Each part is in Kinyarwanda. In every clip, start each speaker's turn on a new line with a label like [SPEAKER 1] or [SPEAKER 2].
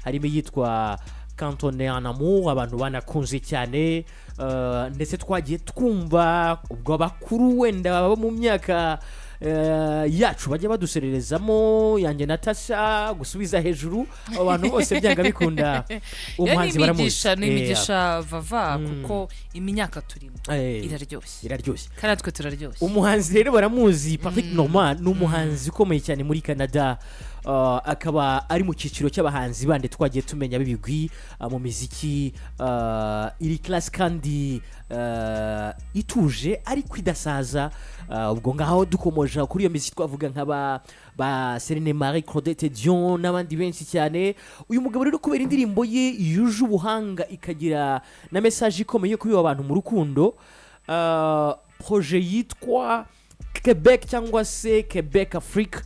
[SPEAKER 1] Harimo iyitwa Quand on est en amour, abantu banakunze cyane, ndetse twagiye twumva ubwo abakuru wenda bo mu myaka yacu bajya badusererezamo yanjye Natasha gusubiza hejuru. Abo bantu bose byanga bikunda umuhanzi baramuzi.
[SPEAKER 2] Imigisha ni imigisha vava, kuko imyaka turimo iraryoshye.
[SPEAKER 1] Iraryoshye.
[SPEAKER 2] Kandi natwe turaryoshye.
[SPEAKER 1] Umuhanzi rero baramuzi, Patrick Normand, ni umuhanzi ukomeye cyane muri Canada, akaba ari mu cyiciro cy'abahanzi bandi twagiye tumenya b'ibigwi mu miziki iri class kandi ituje ariko idasaza. Ubwo ngaho dukomoje kuri iyo miziki, twavuga nka ba Celine Marie Claudette Dion n'abandi benshi cyane. Uyu mugabo rero, kubera indirimbo ye yuje ubuhanga, ikagira na message ikomeye yo kubiba abantu mu rukundo, projet yitwa Quebec cyangwa se Quebec Afrique,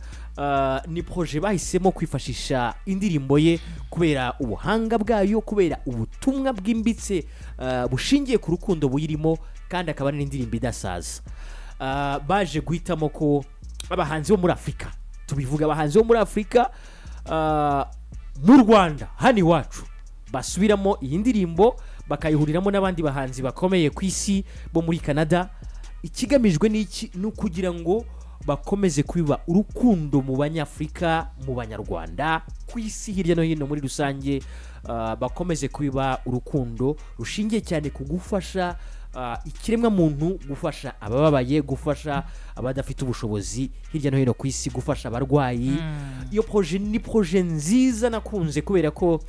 [SPEAKER 1] ni projet bahisemo kwifashisha indirimbo ye kubera ubuhanga bwayo, kubera ubutumwa bwimbitse bushingiye ku rukundo buyirimo, kandi akaba ari n'indirimbo idasaza. Baje guhitamo ko abahanzi bo muri Afurika, tubivuga abahanzi bo muri Afurika, mu Rwanda hano iwacu, basubiramo iyi ndirimbo, bakayihuriramo n'abandi bahanzi bakomeye ku isi bo muri Canada. Ikigamijwe ni iki? Ni ukugira ngo bakomeze kubiba urukundo mu Banyafurika, mu Banyarwanda, ku isi hirya no hino muri rusange, bakomeze kubiba urukundo rushingiye cyane ku gufasha ikiremwamuntu, gufasha abababaye, gufasha abadafite ubushobozi hirya no hino ku isi, gufasha abarwayi. Iyo projet ni projet nziza nakunze kubera ko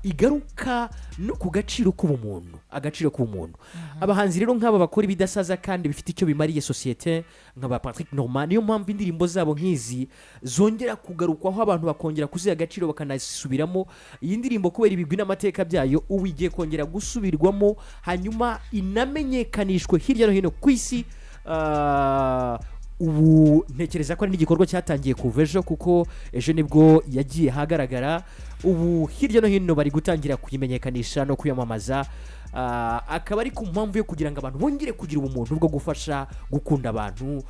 [SPEAKER 1] igaruka no ku gaciro k'ubumuntu, agaciro k'ubumuntu. Abahanzi rero nk'aba bakora ibidasaza kandi bifite icyo bimariye sosiyete, nka ba Patrick Normand, niyo mpamvu indirimbo zabo nk'izi zongera kugarukwaho, abantu bakongera kuziha agaciro, bakanazisubiramo. Iyi ndirimbo, kubera ibigwi n'amateka byayo, ubu igiye kongera gusubirwamo, hanyuma inamenyekanishwe hirya no hino ku isi. Ubu ntekereza ko ari n'igikorwa cyatangiye kuva ejo, kuko ejo nibwo yagiye ahagaragara. Ubu hirya no hino bari gutangira kuyimenyekanisha no kuyamamaza. Akaba ari ku mpamvu yo kugira ngo abantu bongere kugira ubumuntu bwo gufasha, gukunda abantu,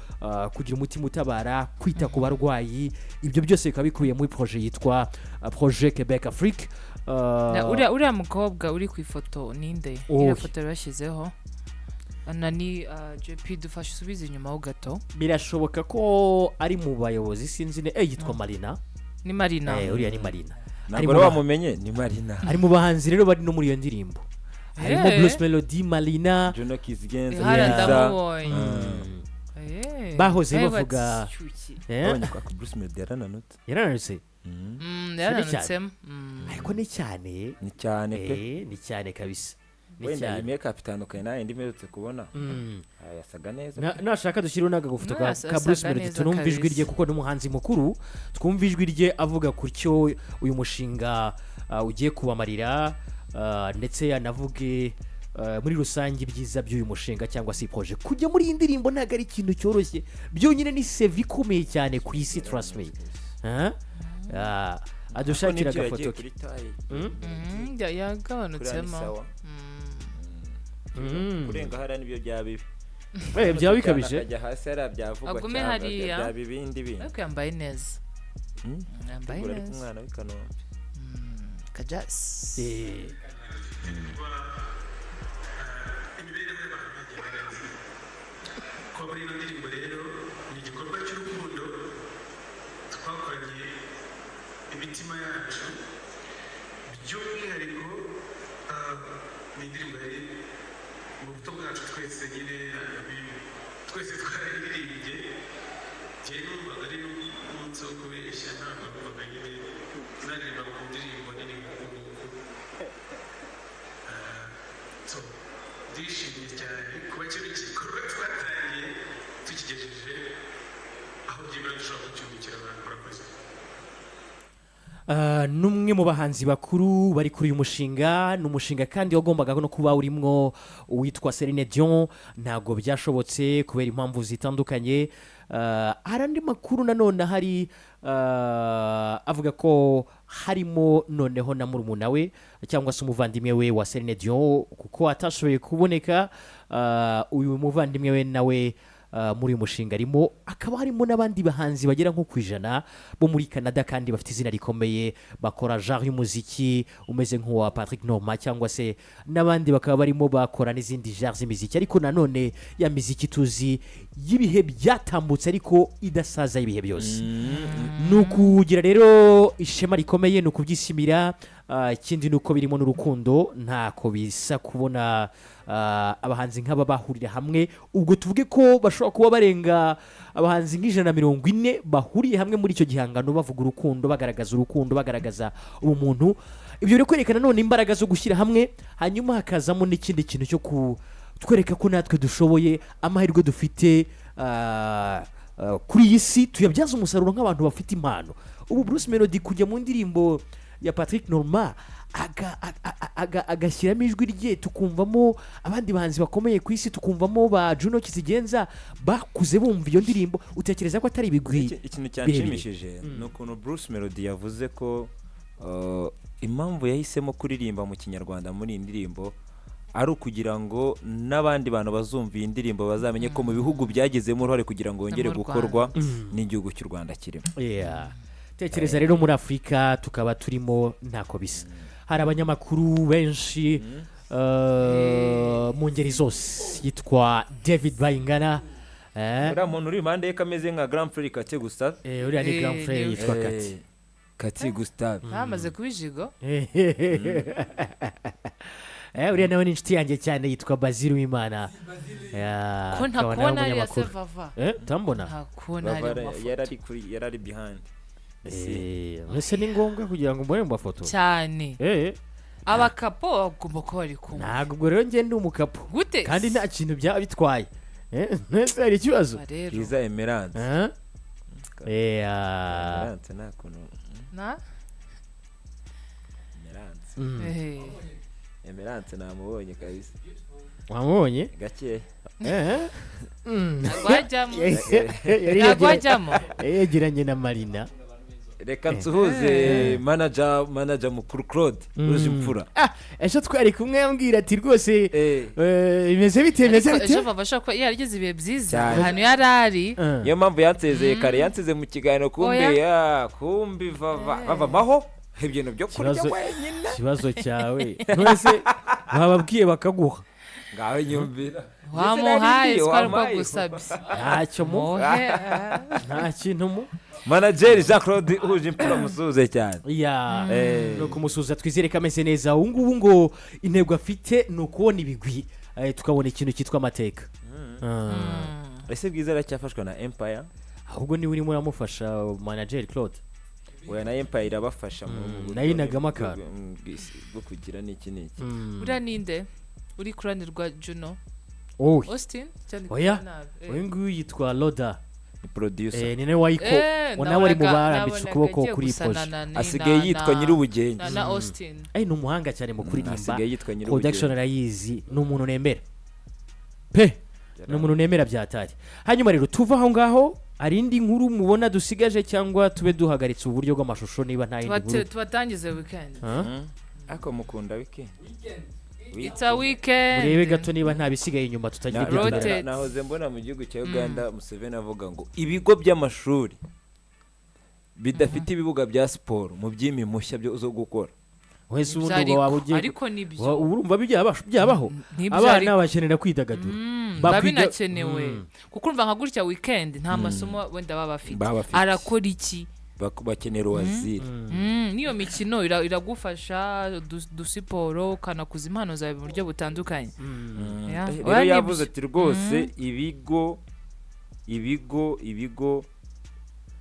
[SPEAKER 1] kugira umutima utabara, kwita ku barwayi. Ibyo byose bikaba bikubiye muri projet yitwa projet Quebec Afrique.
[SPEAKER 2] Uriya mukobwa uri ku ifoto ninde?
[SPEAKER 1] Oya.
[SPEAKER 2] Iriya foto bashyizeho na ni JP, dufashe usubize inyuma ho gato.
[SPEAKER 1] Birashoboka ko ari mu bayobozi, sinzi yitwa Marina.
[SPEAKER 2] Ni Marina.
[SPEAKER 1] Uriya ni Marina.
[SPEAKER 3] Ntabwo
[SPEAKER 1] Ari mu
[SPEAKER 3] rero wamumenye, ni Marina.
[SPEAKER 1] Ari mu bahanzi rero bari no muri iyo ndirimbo, harimo Bruce Melody, Marina.
[SPEAKER 3] Juno Kizigenza.
[SPEAKER 2] Hariya
[SPEAKER 1] Yeah.
[SPEAKER 2] ndamubonye.
[SPEAKER 1] Bahoze
[SPEAKER 2] Nawe
[SPEAKER 1] bavuga-
[SPEAKER 2] batshyushye.
[SPEAKER 3] Abonye ko Bruce Melody yarananutse.
[SPEAKER 1] Yarananutse.
[SPEAKER 2] Yaranutsemo.
[SPEAKER 1] Ariko ni cyane.
[SPEAKER 3] Ni cyane pe.
[SPEAKER 1] Ni cyane kabisa, ni
[SPEAKER 3] Wenda iyi
[SPEAKER 1] cyane.
[SPEAKER 3] make up itandukanye nayo indi mperutse kubona. Yasaga neza.
[SPEAKER 1] Nashaka dushyireho n'agafoto ka
[SPEAKER 2] Asaga
[SPEAKER 1] Bruce Melody,
[SPEAKER 2] neza
[SPEAKER 1] tunumve ijwi
[SPEAKER 2] kabisa.
[SPEAKER 1] rye, kuko ni umuhanzi mukuru. Twumve ijwi rye avuga ku cyo uyu mushinga ugiye kubamarira, ndetse anavuge muri rusange ibyiza by'uyu mushinga cyangwa se projet. Kujya muri iyi ndirimbo ntabwo ari ikintu cyoroshye, byonyine ni CV ikomeye cyane ku isi, trust me. Ah? Adushakira
[SPEAKER 3] Ariko nibyo
[SPEAKER 1] agafoto
[SPEAKER 3] yagiye
[SPEAKER 1] ke.
[SPEAKER 3] kuri taille.
[SPEAKER 2] Ya-
[SPEAKER 3] Kuriya ni
[SPEAKER 2] yagabanutsemo
[SPEAKER 3] sawa. Kurenga hariya nibyo byaba bibi.
[SPEAKER 1] Byaba bikabije.
[SPEAKER 3] Akajya hasi hariya byavugwa
[SPEAKER 2] Agume
[SPEAKER 3] cyangwa
[SPEAKER 2] hariya.
[SPEAKER 3] byaba ibindi bindi.
[SPEAKER 2] Ariko yambaye neza. Yambaye
[SPEAKER 3] Tegura ariko
[SPEAKER 2] neza.
[SPEAKER 3] umwana w'i Kanombe.
[SPEAKER 2] Kajasi.
[SPEAKER 4] Imibereho y'abantu igenda neza. Kuba muri ino ndirimbo rero ni igikorwa cy'urukundo twakoranye imitima yacu. By'umwihariko ni indirimbo yari mu buto bwacu twese nyine, twese twarayiririmbye. Njyewe numvaga ari n'umunsi wo kubeshya, ntabwo numvaga nyine naririmba ku ndirimbo nini nk'uku nguku. So ndishimye cyane kuba kino gikorwa twatangiye tukigejeje aho byibura dushobora kucyungukira abantu. Murakoze.
[SPEAKER 1] N'umwe mu bahanzi bakuru bari kuri uyu mushinga. Ni umushinga kandi wagombaga no kuba urimwo uwitwa Celine Dion, ntabwo byashobotse kubera impamvu zitandukanye. Hari andi makuru nanone ahari avuga ko harimo noneho na murumuna we cyangwa se umuvandimwe we wa Celine Dion, kuko atashoboye kuboneka. Uyu muvandimwe we nawe Muri uyu mushinga arimo, akaba harimo n'abandi bahanzi bagera nko ku 100 bo muri Canada kandi bafite izina rikomeye, bakora genre y'umuziki umeze nk'uwa Patrick Norman, cyangwa se n'abandi bakaba barimo bakora n'izindi genre z'imiziki, ariko nanone ya miziki tuzi y'ibihe byatambutse ariko idasaza y'ibihe byose. Ni ukugira rero ishema rikomeye, ni ukubyishimira. Ikindi ni uko birimo n'urukundo. Ntako bisa kubona abahanzi nk'aba bahurira hamwe. Ubwo tuvuge ko bashobora kuba barenga abahanzi nka 140 bahuriye hamwe muri icyo gihangano, bavuga urukundo, bagaragaza urukundo, bagaragaza ubumuntu. Ibyo biri kwerekana none imbaraga zo gushyira hamwe, hanyuma hakazamo n'ikindi kintu cyo kutwereka ko natwe dushoboye. Amahirwe dufite kuri iyi si tuyabyaza umusaruro nk'abantu bafite impano. Ubu Bruce Melody kujya mu ndirimbo ya Patrick Norman, agashyiramo ijwi rye, tukumvamo abandi bahanzi bakomeye ku isi, tukumvamo ba Juno Kizigenza bakuze bumva iyo ndirimbo, utekereza ko atari ibigwi
[SPEAKER 3] Ikintu
[SPEAKER 1] birebire?
[SPEAKER 3] cyanshimishije ni ukuntu Bruce Melody yavuze ko impamvu yahisemo kuririmba mu Kinyarwanda muri iyi ndirimbo ari ukugira ngo n'abandi bantu bazumva iyi ndirimbo bazamenye ko mu bihugu byagizemo uruhare kugira ngo yongere
[SPEAKER 2] No mu
[SPEAKER 3] gukorwa,
[SPEAKER 1] Rwanda.
[SPEAKER 3] n'igihugu cy'u Rwanda kirimo.
[SPEAKER 1] Yeah. Tekereza rero muri Afurika tukaba turimo, ntako bisa. Hari abanyamakuru benshi mu ngeri zose, yitwa David Bayingana.
[SPEAKER 3] Uriya muntu uri impande ye kameze nka Grand Frère Kate Gustave.
[SPEAKER 1] Uriya ni Grand Frère, yitwa Kati.
[SPEAKER 3] Kati Gustave.
[SPEAKER 2] Bamaze kuba ijigo.
[SPEAKER 1] Uriya nawe ni inshuti yanjye cyane, yitwa Bazil Uwimana. Yeah,
[SPEAKER 2] Ko
[SPEAKER 1] akaba nawe
[SPEAKER 2] ntakubona hariya se?
[SPEAKER 1] umunyamakuru.
[SPEAKER 2] Vava.
[SPEAKER 1] Utambona?
[SPEAKER 2] Ntakubona hariya mu mafoto.
[SPEAKER 3] Yari ari kuri, yari ari behind.
[SPEAKER 1] Ese ni ngombwa kugira ngo mbone mu mafoto?
[SPEAKER 2] Cyane. Abakapo bagomba kuba bari kumwe.
[SPEAKER 1] Ntabwo ubwo rero njye ndi umukapo.
[SPEAKER 2] Gute?
[SPEAKER 1] Kandi nta kintu byaba bitwaye. Ese hari ikibazo?
[SPEAKER 2] Ba rero.
[SPEAKER 3] Bwiza Emerance.
[SPEAKER 1] Eh? Ah.
[SPEAKER 3] Emerance nta kuntu
[SPEAKER 2] Na
[SPEAKER 3] Emerance. Emerance namubonye kabisa.
[SPEAKER 1] Wamubonye?
[SPEAKER 3] Gake.
[SPEAKER 1] Eh?
[SPEAKER 2] Ntabwo wajyamo.
[SPEAKER 1] Yari
[SPEAKER 2] Ntabwo wajyamo.
[SPEAKER 1] yari yegeranye na Marina.
[SPEAKER 3] Reka nsuhuze manager mukuru Claude uje imfura.
[SPEAKER 1] Ah, ejo twari kumwe yambwira ati rwose bimeze bite, bimeze
[SPEAKER 2] Ariko
[SPEAKER 1] bite?
[SPEAKER 2] ejo Vava ashobora kuba yaragize ibihe byiza
[SPEAKER 3] Cyane.
[SPEAKER 2] ahantu yari ari.
[SPEAKER 3] Niyo mpamvu yansezeye kare, yansize mu kiganiro, kumbe
[SPEAKER 2] Oya.
[SPEAKER 3] ya kumbi vava vava maho ibintu byo kurya wenyine.
[SPEAKER 1] Ikibazo cyawe ntose bababwiye bakaguha.
[SPEAKER 3] Ngaho nyumvira.
[SPEAKER 2] Wamuhaye
[SPEAKER 3] Ndetse
[SPEAKER 2] twari
[SPEAKER 3] wampaye.
[SPEAKER 2] bagusabye.
[SPEAKER 1] Ntacyo mu
[SPEAKER 2] Muhe.
[SPEAKER 1] Nta kintu mu
[SPEAKER 3] Manager Jean Claude uhuje imfura, musuhuze cyane.
[SPEAKER 1] Ya, ni ukumusuhuza, twizere ko ameze neza ubu ngubu. Ngo intego afite ni ukubona ibigwi, tukabona ikintu cyitwa amateka.
[SPEAKER 3] Ese Bwiza aracyafashwa na Empire?
[SPEAKER 1] Ahubwo niwe urimo uramufasha, manager Claude.
[SPEAKER 3] Oya, na Empire irabafasha mu buryo
[SPEAKER 1] Nayo inagamo akantu.
[SPEAKER 3] Bwo kugira n'iki n'iki.
[SPEAKER 2] Uriya ninde uri ku ruhande rwa Juno?
[SPEAKER 1] Wowe?
[SPEAKER 2] Austin cyane?
[SPEAKER 1] Oya.
[SPEAKER 2] Nabi.
[SPEAKER 1] Uyu nguyu yitwa Loda.
[SPEAKER 3] Ni producer.
[SPEAKER 1] Ni nawe wayiko nawe ari mu barambitse
[SPEAKER 2] Nabonaga
[SPEAKER 1] ukuboko
[SPEAKER 2] agiye
[SPEAKER 1] kuri iyi
[SPEAKER 2] gusa
[SPEAKER 1] projet.
[SPEAKER 3] Asigaye yitwa nyir'ubugenge.
[SPEAKER 2] na Austin.
[SPEAKER 1] Ni umuhanga cyane mu kuririmba.
[SPEAKER 3] Asigaye yitwa
[SPEAKER 1] Production
[SPEAKER 3] nyir'ubugenge.
[SPEAKER 1] arayizi, ni umuntu nemera pe, ni umuntu nemera byatari. Hanyuma rero tuva aho ngaho, hari indi nkuru mubona dusigaje cyangwa tube duhagaritse uburyo bw'amashusho niba nta yindi nkuru?
[SPEAKER 2] Tubatangize weekend.
[SPEAKER 1] Huh?
[SPEAKER 3] Ariko mukunda weekend.
[SPEAKER 2] It's a weekend.
[SPEAKER 1] Murebe gato niba nta bisigaye inyuma tutagira ibyo
[SPEAKER 2] Rotate.
[SPEAKER 1] tumenya.
[SPEAKER 3] Nahoze mbona mu gihugu cya Uganda Museveni avuga ngo ibigo by'amashuri bidafite ibibuga bya siporo mu by'imimushya byo zo gukora.
[SPEAKER 1] Wese ubundi
[SPEAKER 2] Nibyo.
[SPEAKER 1] ubwo waba ugiye
[SPEAKER 2] Ariko nibyo.
[SPEAKER 1] Urumva byabaho?
[SPEAKER 2] Nibyo.
[SPEAKER 1] Abana
[SPEAKER 2] Ariko
[SPEAKER 1] bakenera kwidagadura.
[SPEAKER 2] Biba binakenewe kuko urumva nka gutya weekend nta masomo wenda baba bafite.
[SPEAKER 3] Baba bafite.
[SPEAKER 2] Arakora iki?
[SPEAKER 3] Bakenera waziri.
[SPEAKER 2] N'iyo mikino iragufasha, dusiporo, ukanakuza impano zawe mu buryo butandukanye. Yeah.
[SPEAKER 3] Rero
[SPEAKER 2] Oya, nibyo.
[SPEAKER 3] yavuze ati rwose ibigo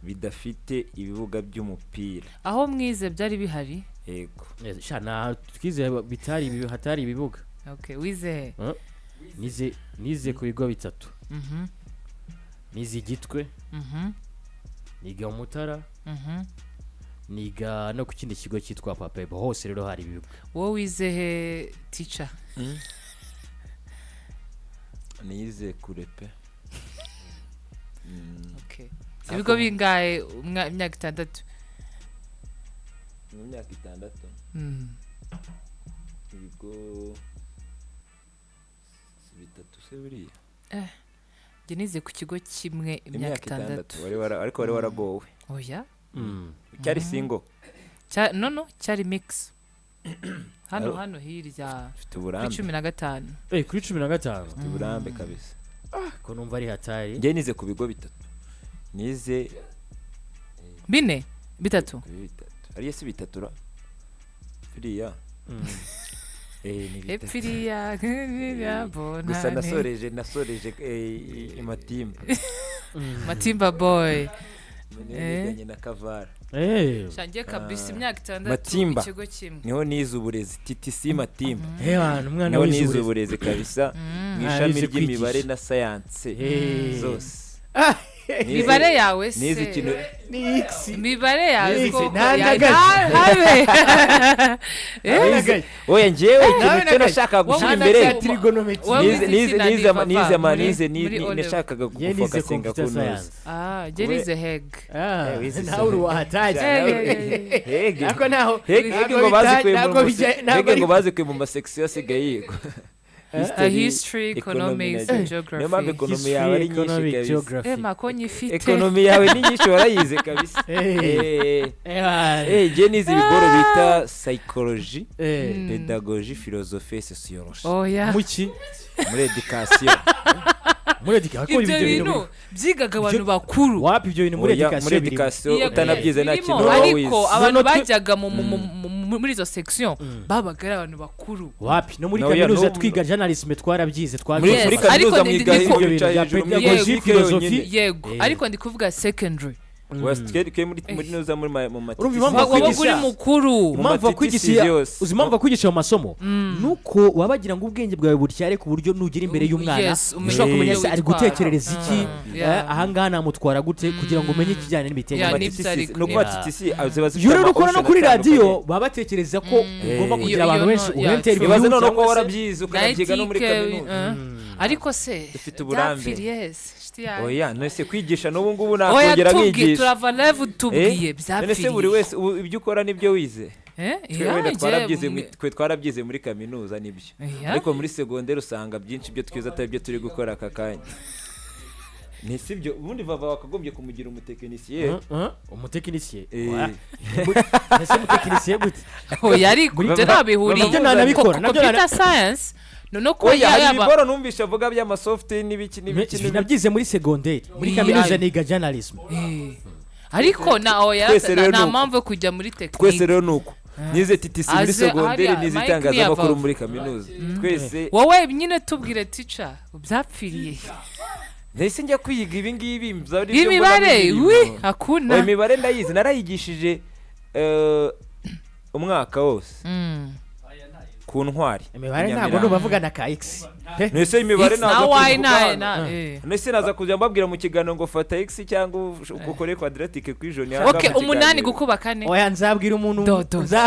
[SPEAKER 3] bidafite ibibuga by'umupira.
[SPEAKER 2] Aho mwize byari bihari?
[SPEAKER 3] Yego.
[SPEAKER 1] Sha, nta twize bitari hatari ibibuga.
[SPEAKER 2] Okay, wize he?
[SPEAKER 1] Nize ku bigo bitatu. Nize Igitwe, niga mu Mutara, niga no ku kindi kigo cyitwa Papebo. Hose rero hari ibibuga.
[SPEAKER 2] Wowe wize he, teacher?
[SPEAKER 3] Nize kure pe.
[SPEAKER 2] Okay, ibigo bingahe imyaka 6?
[SPEAKER 3] Mu myaka 6, ibigo si bitatu se buriya?
[SPEAKER 2] Njye nize ku kigo kimwe imyaka 6.
[SPEAKER 3] Ariko wari waragowe.
[SPEAKER 2] Oya.
[SPEAKER 3] Cyari single.
[SPEAKER 2] No, cyari mix. Hano hirya.
[SPEAKER 3] Ufite uburambe.
[SPEAKER 2] Kuri 15.
[SPEAKER 1] Kuri 15.
[SPEAKER 3] Ufite uburambe kabisa.
[SPEAKER 1] Ko numva ari hatari.
[SPEAKER 3] Njye nize ku bigo bitatu. Nize
[SPEAKER 2] 4 3.
[SPEAKER 3] Ariye si bitatu ra. Firiya. Ni bitatu.
[SPEAKER 2] Firiya bona.
[SPEAKER 3] Gusa nasoreje Matimba.
[SPEAKER 2] Matimba boy.
[SPEAKER 3] Niganye na Kavara.
[SPEAKER 2] Shangiye kabisa imyaka 6
[SPEAKER 3] Matimba.
[SPEAKER 2] Ikigo kimwe.
[SPEAKER 3] Niho nize uburezi TTC Matimba.
[SPEAKER 1] Umwana
[SPEAKER 3] niho
[SPEAKER 1] wize
[SPEAKER 3] nize uburezi kabisa mu ishami ry'imibare na science zose.
[SPEAKER 2] Imibare yawe se.
[SPEAKER 3] Nize ikintu
[SPEAKER 1] ni X.
[SPEAKER 2] Imibare yawe ko
[SPEAKER 1] nandagaje.
[SPEAKER 3] Oya njyewe ikintu cyo nashakaga gushyira imbere nize nashakaga gufokasinga ku ntuzi.
[SPEAKER 2] Njye nize HEG.
[SPEAKER 1] Nawe uri wahataje.
[SPEAKER 3] HEG.
[SPEAKER 1] Ako naho
[SPEAKER 3] HEG ngo bazikuye mu masection asigaye yigwa.
[SPEAKER 2] History, economics, and geography.
[SPEAKER 3] Niyo mpamvu ekonomi yawe ari nyinshi kabisa.
[SPEAKER 2] Makonyi ifite.
[SPEAKER 3] Ekonomi yawe ni nyinshi warayize kabisa. Njye nize ibigoro bita psychology, pedagogy, philosophie, sociology.
[SPEAKER 2] Oya.
[SPEAKER 1] Muki?
[SPEAKER 3] Muri education.
[SPEAKER 1] Muri education
[SPEAKER 2] ibyo bintu byigaga abantu bakuru.
[SPEAKER 1] Wapi ibyo bintu muri education?
[SPEAKER 3] Muri education utanabyize nta kintu waba wize.
[SPEAKER 2] Ariko abantu bajyaga muri izo section babaga ari abantu bakuru.
[SPEAKER 1] Wapi no muri kaminuza twiga journalism twarabyize
[SPEAKER 3] twagize. Muri kaminuza mwiga ibyo bintu bya
[SPEAKER 1] pedagogy, philosophy.
[SPEAKER 2] Yego, ariko ndi kuvuga secondary.
[SPEAKER 3] West muri nuza muri mu
[SPEAKER 1] matiti. Urumva
[SPEAKER 2] uri mukuru.
[SPEAKER 1] Impamvu bakwigisha, uzi impamvu bakwigisha mu masomo nuko wabagira ngo ubwenge bwawe butyare ku buryo nugira imbere y'umwana ushobora kumenya se ari gutekerereza iki, ahangaha namutwara gute kugira ngo umenye ikijyanye n'imitekerereze.
[SPEAKER 3] No kuba TTC ziba zifite.
[SPEAKER 1] Yuri rukora no kuri radio baba batekereza ko ugomba kugira abantu benshi uhentera
[SPEAKER 3] ibintu. Ibaze none ko warabyize ukanabyiga no muri kaminuza.
[SPEAKER 2] Ariko se
[SPEAKER 3] ufite uburambe. Oya none kwigisha n'ubu ngubu nakongera nkigisha.
[SPEAKER 2] Turava live tubwiye byapfiriye.
[SPEAKER 3] None se buri wese ibyo ukora nibyo wize. Twe twarabyize muri kaminuza nibyo. Ariko muri secondaire usanga byinshi byo twize atari byo turi gukora aka kanya. Ni sibyo ubundi vava wakagombye kumugira umutekinisiye.
[SPEAKER 1] Umutekinisiye. Ese umutekinisiye gute?
[SPEAKER 2] Oya ariko ibyo nabihuriye.
[SPEAKER 1] Nabyo nanabikora.
[SPEAKER 2] Computer science. No ko
[SPEAKER 3] yaba iboro numvisha avuga by'ama soft n'ibiki n'ibiki
[SPEAKER 1] nabyize muri secondaire muri kaminuza niga journalism.
[SPEAKER 2] Ariko na oya nta mpamvu kujya muri technique.
[SPEAKER 3] Twese rero nuko nize TTC muri secondaire nize itangazamakuru muri kaminuza twese.
[SPEAKER 2] Wowe nyine tubwire teacher byapfiriye.
[SPEAKER 3] Nahise njya kwiga ibi ngibi mzari
[SPEAKER 2] imibare wi hakuna.
[SPEAKER 3] Imibare ndayizi narayigishije umwaka wose. Ku ntwari
[SPEAKER 1] imibare ntabwo nubavuga na ka X.
[SPEAKER 3] Nese imibare ntabwo nese naza kujya mbabwira mu kiganiro ngo fata X cyangwa ukore quadratique ku ijoni.
[SPEAKER 2] Okay, 8 gukuba 4.
[SPEAKER 1] Oya nzabwira umuntu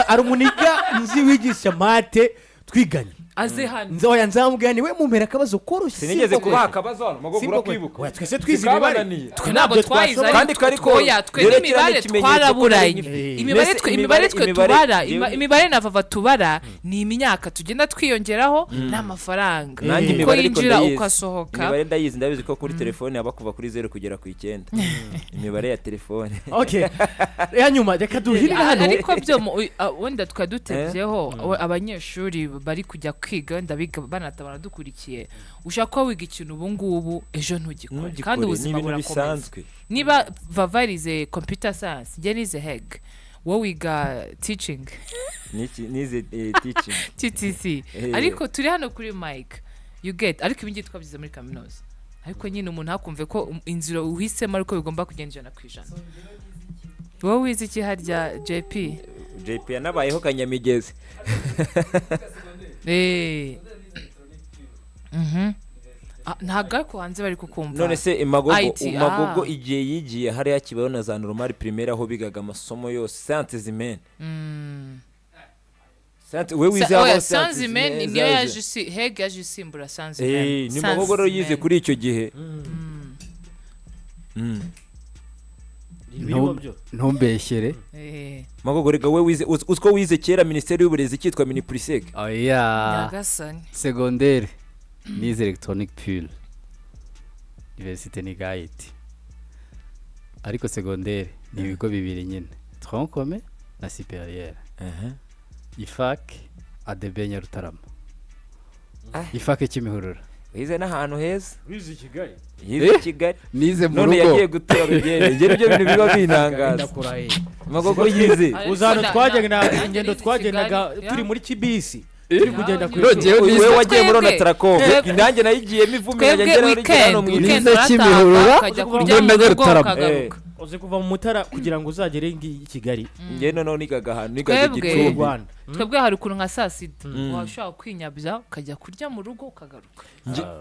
[SPEAKER 1] ari umuniga nzi wigisha mate twiganye
[SPEAKER 2] aze hano.
[SPEAKER 1] Nzoya nzamubwira ni we mumpera akabazo koroshye.
[SPEAKER 3] Sinigeze kubaha akabazo hano magogura kwibuka.
[SPEAKER 1] Oya twese twize imibare.
[SPEAKER 2] Twe ntabwo twayize ariko oya twe n'imibare twaraburanye. Imibare twe tubara, imibare na vava tubara ni imyaka tugenda twiyongeraho n'amafaranga.
[SPEAKER 3] Uko yinjira ukasohoka. Imibare ndayizi ndabizi ko kuri telefone aba kuva kuri 0 kugera ku 9. Imibare ya telefone.
[SPEAKER 1] Okay. Ya nyuma reka duhirire hano.
[SPEAKER 2] Ariko byo wenda twadutebyeho abanyeshuri bari kujya kwiga ndabiga banatabara dukurikiye ushaka ko wiga ikintu ubu ngubu ejo ntugikore kandi ubuzima burakomeza. Niba vavarize computer science njye nize HEG, wowe wiga teaching
[SPEAKER 3] nize teaching
[SPEAKER 2] TTC, ariko turi hano kuri mic you get. Ariko ibi ngiye twabyize muri kaminuza, ariko nyine umuntu hakumve ko inzira uhisemo ariko bigomba kugenda 100%. Wowe wize iki harya JP?
[SPEAKER 3] JP yanabayeho kanyamigezi.
[SPEAKER 2] Ntabwo ariko hanze bari kukumva.
[SPEAKER 3] None se Magogo igihe yigiye hariya kibaho na za normal primaire aho bigaga amasomo yose sciences humaines. We wize aho
[SPEAKER 2] sciences humaines niyo yaje si HEG yaje isimbura sciences humaines.
[SPEAKER 3] Ni Magogo rero yize kuri icyo gihe.
[SPEAKER 5] Ntumbeshyere
[SPEAKER 3] Magogo rega we wize uzko wize kera ministeri y'uburezi cyitwa Minipurisec.
[SPEAKER 5] Oya. Secondaire nize electronic pure. Université ni gayiti, ariko secondaire ni ibigo bibiri nyine, tronc commun na supérieur. IFAK, ADB Nyarutarama.
[SPEAKER 3] Ah.
[SPEAKER 5] IFAK Kimihurura.
[SPEAKER 3] Wize n'ahantu heza.
[SPEAKER 1] Wize i Kigali?
[SPEAKER 3] Yize i Kigali.
[SPEAKER 5] Nize mu
[SPEAKER 3] None
[SPEAKER 5] rugo.
[SPEAKER 3] yagiye gutura Rugende. Ibyo nibyo bintu biba bintangaza.
[SPEAKER 1] Ndakurahiye.
[SPEAKER 3] Magogo yize.
[SPEAKER 2] Ariko
[SPEAKER 1] Uzi ahantu twajyaga,
[SPEAKER 2] nanjye
[SPEAKER 1] ingendo
[SPEAKER 2] nize i
[SPEAKER 1] twagendaga
[SPEAKER 2] Kigali,
[SPEAKER 1] turi
[SPEAKER 2] ya.
[SPEAKER 1] muri kibisi, turi kugenda ku
[SPEAKER 2] Ya,
[SPEAKER 1] ishuri.
[SPEAKER 5] Njyewe
[SPEAKER 3] Wowe
[SPEAKER 5] nize-
[SPEAKER 3] wagiye muri
[SPEAKER 2] Twebwe-
[SPEAKER 3] Onatracom, nanjye nayigiyemo ivumbi,
[SPEAKER 2] Twebwe
[SPEAKER 3] nkajya ngera
[SPEAKER 2] weekend
[SPEAKER 3] hano mu
[SPEAKER 2] weekend
[SPEAKER 5] Nize
[SPEAKER 2] urataha,
[SPEAKER 5] Kimihurura,
[SPEAKER 2] ukajya kurya
[SPEAKER 5] ngenda
[SPEAKER 2] mu rugo,
[SPEAKER 5] Nyarutarama.
[SPEAKER 2] ukagaruka.
[SPEAKER 1] Uzi kuva mu Mutara kugira ngo uzagere i Kigali
[SPEAKER 3] Njye noneho nigaga ahantu, nigaga
[SPEAKER 2] Twebwe-
[SPEAKER 1] mu
[SPEAKER 3] Gicumbi.
[SPEAKER 1] Rwanda?
[SPEAKER 2] Twebwe hari ukuntu nka saa sita washobora kwinyabya ukajya kurya mu rugo, ukagaruka.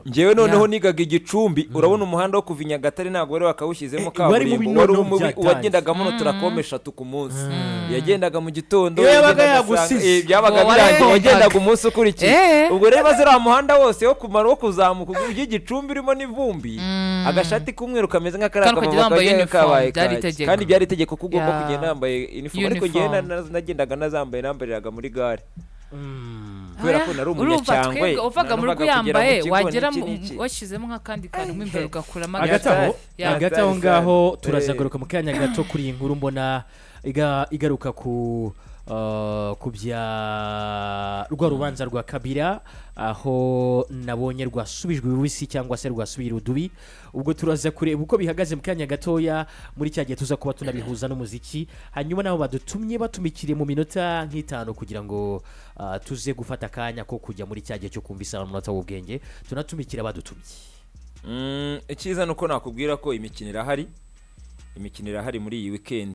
[SPEAKER 3] Njyewe noneho
[SPEAKER 2] Ya.
[SPEAKER 3] nigaga i Gicumbi. Urabona umuhanda wo kuva i Nyagatare ntabwo wari wakawushyizemo
[SPEAKER 1] Wari mubi.
[SPEAKER 3] kaburimbo, wari
[SPEAKER 1] Noneho
[SPEAKER 3] mubi.
[SPEAKER 1] byatanze.
[SPEAKER 3] Uwagendagamo Onatracom eshatu ku munsi yagendaga mu gitondo,
[SPEAKER 1] Iyo yabaga
[SPEAKER 3] yagendaga
[SPEAKER 1] yagusize.
[SPEAKER 3] byabaga
[SPEAKER 2] Ngo
[SPEAKER 3] birangiye,
[SPEAKER 2] warahombaga.
[SPEAKER 3] wagendaga umunsi ukurikiye. Ubwo rero baze uriya muhanda wose wo kumara wo kuzamuka ujya i Gicumbi urimo n'ivumbi, agashati k'umweru kameze nk'akariya
[SPEAKER 2] Kandi ukajya wambaye
[SPEAKER 3] kagenda
[SPEAKER 2] uniform,
[SPEAKER 3] kabaye
[SPEAKER 2] byari
[SPEAKER 3] kaki.
[SPEAKER 2] itegeko.
[SPEAKER 3] Kandi byari itegeko ko ugomba kugenda wambaye uniform, ariko njyewe
[SPEAKER 2] Uniform.
[SPEAKER 3] nagendaga nazambaye, nambariraga muri gare kubera ko nari
[SPEAKER 2] Urumva,
[SPEAKER 3] umunyacyangwe.
[SPEAKER 2] twebwe uvaga mu rugo
[SPEAKER 3] Numvaga kugera mu
[SPEAKER 2] yambaye,
[SPEAKER 3] kigo
[SPEAKER 2] wagera
[SPEAKER 3] n'iki n'iki.
[SPEAKER 2] washyizemo nk'akandi kantu mo imbere, ugakuramo
[SPEAKER 1] Hagati aho,
[SPEAKER 2] Ya.
[SPEAKER 1] hagati aho ngaho
[SPEAKER 3] Eh.
[SPEAKER 1] turazagaruka mu kanya gato kuri iyi nkuru mbona igaruka ku bya rwa rubanza rwa Kabila, aho nabonye rwasubijwe ibubisi cyangwa se rwasubiye irudubi. Ubwo turaza kureba uko bihagaze mu kanya gatoya muri cya gihe tuza kuba tunabihuza n'umuziki. Hanyuma nabo badutumye batumikiriye mu minota nk'itanu kugira ngo tuze gufata akanya ko kujya muri cya gihe cyo kumva isaha n'umunota w'ubwenge, tunatumikira badutumye.
[SPEAKER 3] Icyiza ni uko nakubwira ko imikino irahari, imikino irahari muri iyi weekend.